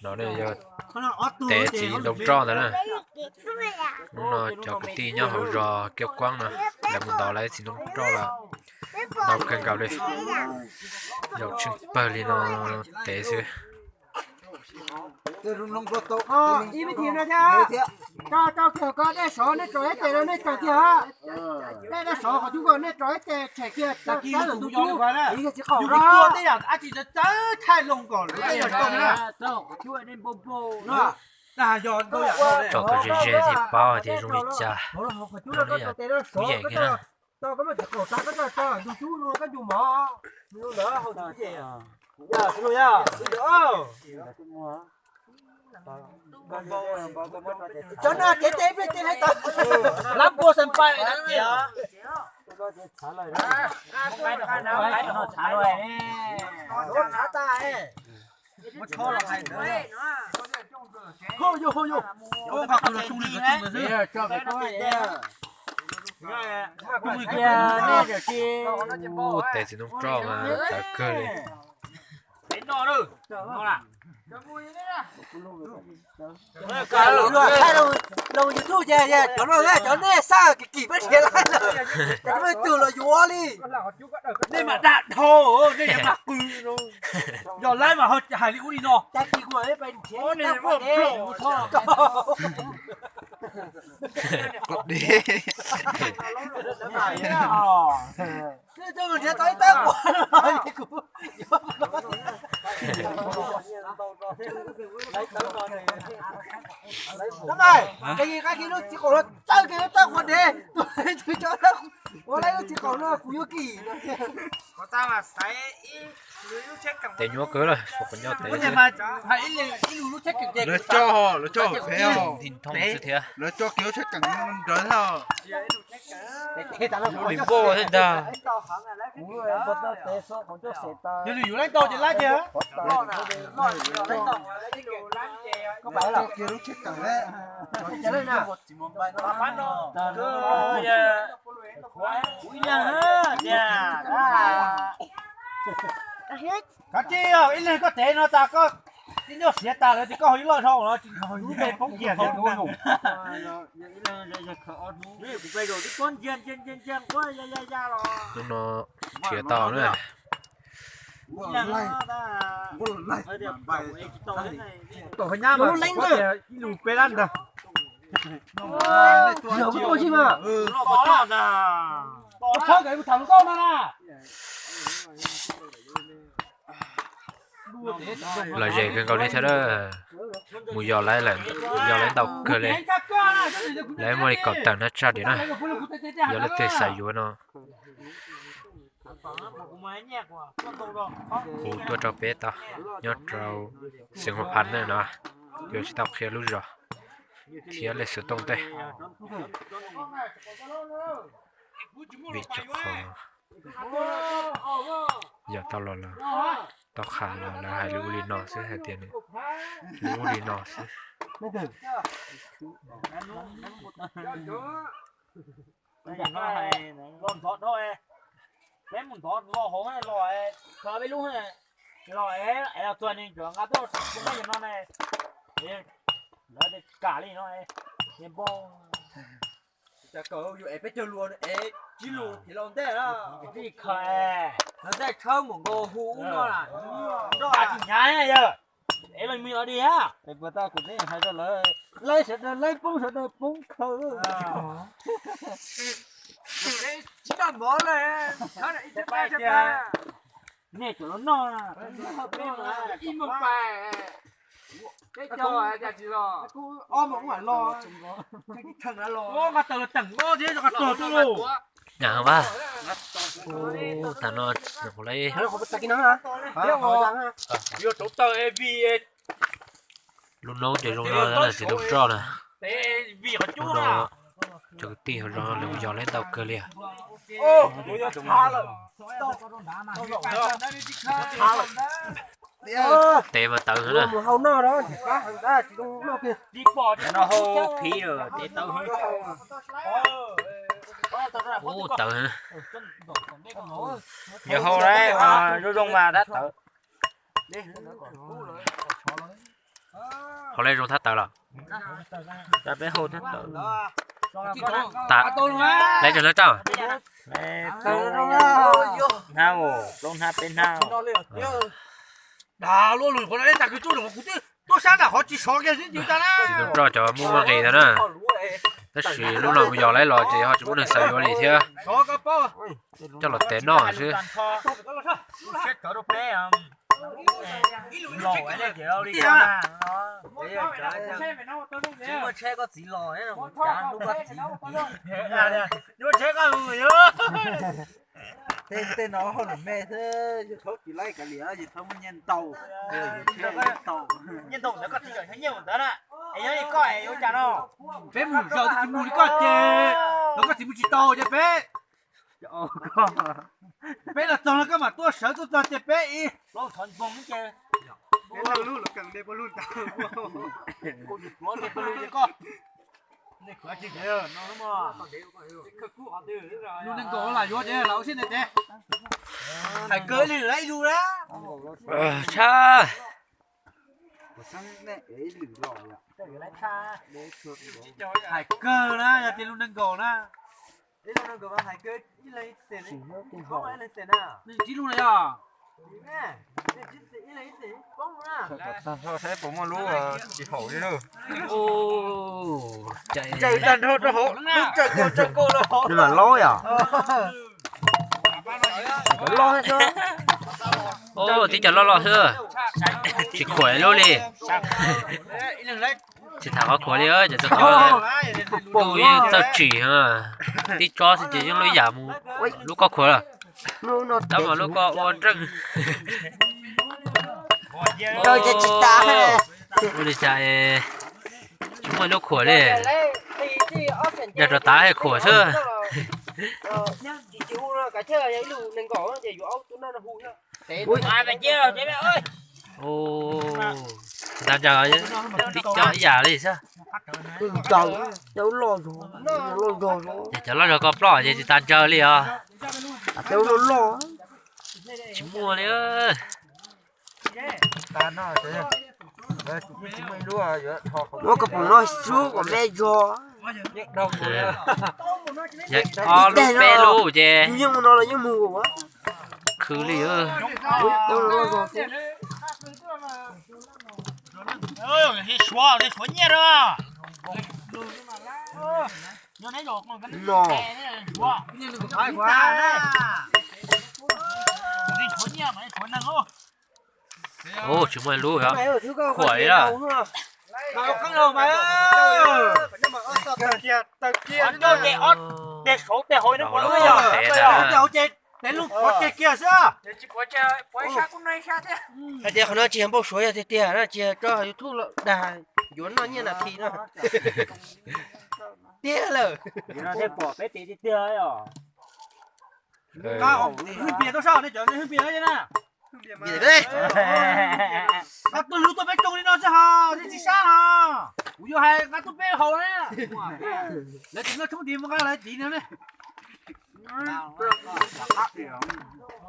No yog tev txiv ntoo roj ntawd na. Hnub no cov kwv tij nyob hauv zos Kiab Kuab no lawv mus ntov lawv txiv ntoo roj lawm. Ntau kawg nkaus li, zaum tsheej pawg li no tev xwb. Ib me thiab no thiab, rau rau kiag ko dej sov nej rau ib tes no nej rau kiag. Dej dej sov qhov cub ko nej rau ib tes tshem kiag, tag kis lawm tus cub, yog txiv qaum no. Tej yam dab tsi txawv txawv thaij loo kom lawv tej yam zoo na. Tso koj ze ze thiaj paub hais tias zoo li cas. Zoo li yam kub yees kiag na. Cov no kev tes pliag ces hais tau, lab npua xas npais na ces. Tes txiv ntoo roj mas tawv kawg li. Loo YouTube ces cov no cov nej xaj kim kim peb siav laib lawm, cov nej tug los yuav li. Nej mas dam dhau, nej yuav mas qw. Yog laib mas hais li ub li no. Tab mas, ces nqa kiag lub txiv qaum no txawj kiag lub txawj qhua dev, tus tsis tso ua lub txiv qaum no kuv yuav kim. Tes nyuaj kawg lawm, suav qhov ncauj tev xwb. Lawv coj, lawv coj phev os. Nthi thoob xwb thiab. Lawv coj kiag lub tsheb keem nrawd thiab. Lub li npoj thiab ntag. Yog nws yuav laib ntau ces laib tiag. Lawv coj kiag lub tsheb keem thiab. Kav tsij ib leeg koj tev no tas koj tib nyuag siav tas lawm ces koj ho ib loj dhau no tsis nrog lub npe poob kiag thiab. Hnub no khiav tau na. Ib lus peb lab ntag. Tshawb nkawd mus tham hluas nkauj no na. Lom zem kawg nkaus li thiab na. Mus yos lawv, yos lawv ntau kawg li. Lawv muaj li kaum tawm na tsaj diam na. Yog leej twg xav yuav no, hu tuaj rau peb tau, nyob rau xeev Huam Phas na no. Yuav tsis tau qhia lub zos thiab lej xov tooj tej. Vim rau qhov yog tau los lawm, tau qhia los lawv hais li ub li no xwb, hais tias nws li ub li no xwb. Los ntxov dhau, peb mus ntxov los hauv los, khaws peb lub los, los txog nws nqa tuaj pub nyob no ne, lawv kam li no, npau. Cas kom yus ev peb caug lus, ev tsib lus khiav los ntej na. Tij khaws, los ntej tshawb mus nkaus hu ub no na. Nroj tsis hnyav yawg, ev los mus los dig ha. Es puas tas kuv teb hais rau lawv, laib sawv daws laib, poob sawv daws poob khaws. Tsis noj mov li, nej cov los noj, ib moos pais, peb caug cas tsis los, ob moos ua los, los teem los thiab, los tuag tuaj lauj. Nyav mas, ub, tas no, yuav rauv taws es vim lub noob ces zoo no na, txiv ntoo roj na. Hnub no cov kwv tij hauv zos lawv mus yos lawv ntau kawg li. Tev mas tawv heev na. Ub, tawv heev. Ub, tawv heev. Yog hau lawm, zoo zoo mas dab tawv. Haus lawv zoo thab tawm los? Peb haus thab tawm. Lawv tseem lawv rau. Hnab, plaub hnab peb hnab. Dag luaj lus qhov no, tag kis tuaj, kuv twb tuaj sab nram qhov tsis sov kiag xwb, tsis tas na. Tsis tau roj cov muaj muaj nqis ntawd na. Tab sis lub no mus yos lawv los ces ho tsis muaj neeg xav yuav li thiab. Coj los tev noj xwb. Tej no hauj lwm me xwb, yus thauj tsis laib kav liam, yus thauj muaj nyiaj ntau, yus tsheb tau. Nyiaj ntau ntawd koj tsis yog nyiaj ntawd na, es yog li koj yuav cas no? Peb mus zaum twb tsis mus li koj ces, los koj txiv mus tsis tau ces peb, peb los txog no koj mam tuaj sawv tuaj txog ces peb ib. Lub nees nkaum lam yuav ces lam ua siab ntev ntev. Hais kawg li lawm ib lub na. Tshaj. Hais kawg na, yog tias lub nees nkaum na. Ib lub no yog. Saib puas muaj lub tsis haum li. Tag nrho rau hauv, lub tsaws kaus tsaws kaus los hauv. Lub no loj yom? Loj thiab. Tib co loj loj xwb, tsis khuam lub li. Tsis tham qhov khuam li, ces txog qhov tu yeej txawj tsim, tib tsob xwb ces yeej lub yam mus lub koj khuam lawm. Tab mas lub koj ua nreej. Ua li cas tsis muaj lub khuam li, yog rau tav khuam xwb. Tsis tas ntsawg, tib co ib yam li xwb. Ces cov loj zog koj ploj ces tsis tas ntsawg li os. Tsis muaj li. Muab koj pom no xub kom me zog. Ob lub peb lub ces yeej mus no los yeej mus khwv li. Suav, suav nyiaj rau. No. Tsis muaj lub, khuam li lawm. Tej saud tej hauv no, tej lub qhov tseg kiag xwb. Hais tias qhov no tsis yog npau suav, yog tiag tiag no tsis yog tso YouTube los dag yuav noj nyiaj nas this no. Tiag lawm. Hwj pias tuaj saib nej cov hwj pias na. Nqa tus lus tuaj peb tsoos li no xwb hos thiaj tsis sab hos. Kuv yuav hais nqa tuaj peb haus na. Lawv tsis noj tshoob tid mus nqa lawv tid no ne.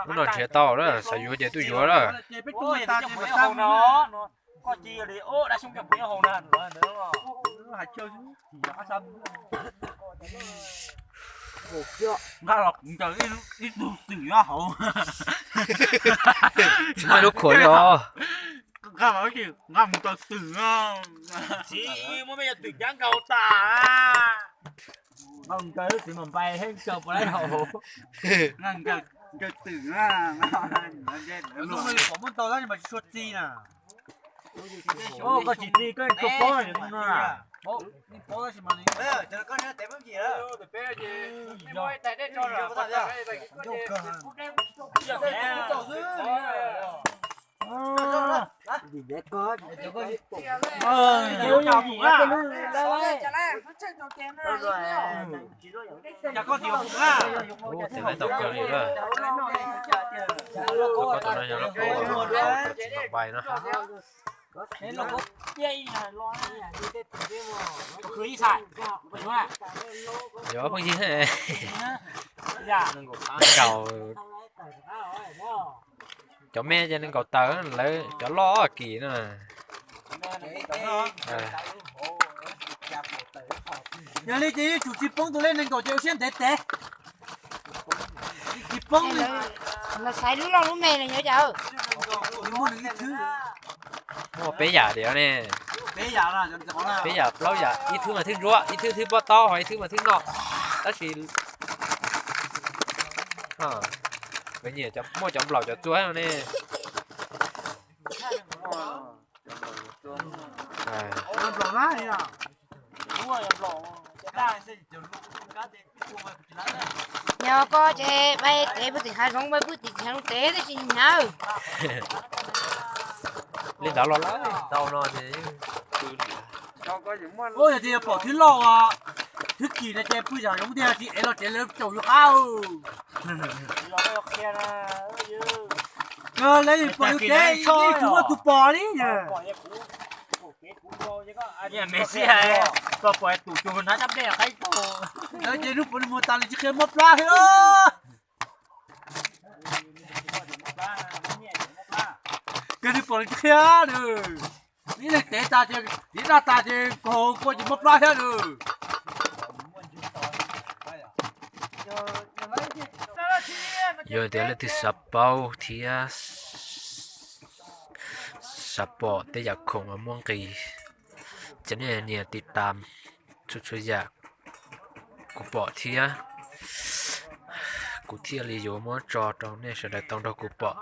Lub no nrhiav tau na, xav yuav ces tuaj yuav na. Koj cia li dab xyoo coj kuv nyob hauv na. Nqa los kuv ncaws ib tug twm nyob hauv. Tsis muaj lub khuam li os. Nqa los nqa mus ncaws twm. Txiv muaj me cov twm cav nkaus tas. Nqa mus ncaws lub twm mas npai thiab ncaws puas laib hauv. Ncaws twm. Muaj ntau tab sis mas tsis tshua txi na. Koj tsis txi koj tsis paub no. Tes lawv tau kawg li na. Koj tus no yog lub koj tsis mam npai no. Yog pheej yig nkaus. Cov me ces nkaus taws, lawv cov loj kis no. Yog li ces yuav tsum tsis poob tus lej nees nkaum ces ua siab ntev tes. Tsis poob li. Los xaiv lub loj lub me los yuav cas. Muaj peb yam tias ne. Peb yam, plaub yam, ib thwb mas thwb ntsuab, ib thwb thwb pob taub, ho ib thwb mas thwb noj. Tab sis muaj cov nplaum cov txua no ne. Yog koj ces peb pw tim hav zoov, peb pw tim hav zoov tes tab sis hnyav. Li ntawd los lawm tau no ces. Yog tias yog pom thwb loj, thwb kim no ces pw yam zoov tiag tsis ev los tsev lawv caum yus qab. Yog lawv pom yus kev yeej tsis muaj tus pom li. Pom pom tus cug hnav cab dej qaib tag. Lawv ces hnub puav nws mus tas nws tsis qhia mob plab thiab. Kawg nws pom nws tsis qhia nws. Ib leeg tev tas ces, ib daj tas ces nkaug kua ces mob plab thiab nws. Yog tias leej twg xav paub thiab xav pom tej yam khoom uas muaj nqis, ces nej nias tiv tam txhua txhua yam kuv pom thiab, kuv thiaj li yuav muab tso rau nej sawv daws tau nrog kuv pom.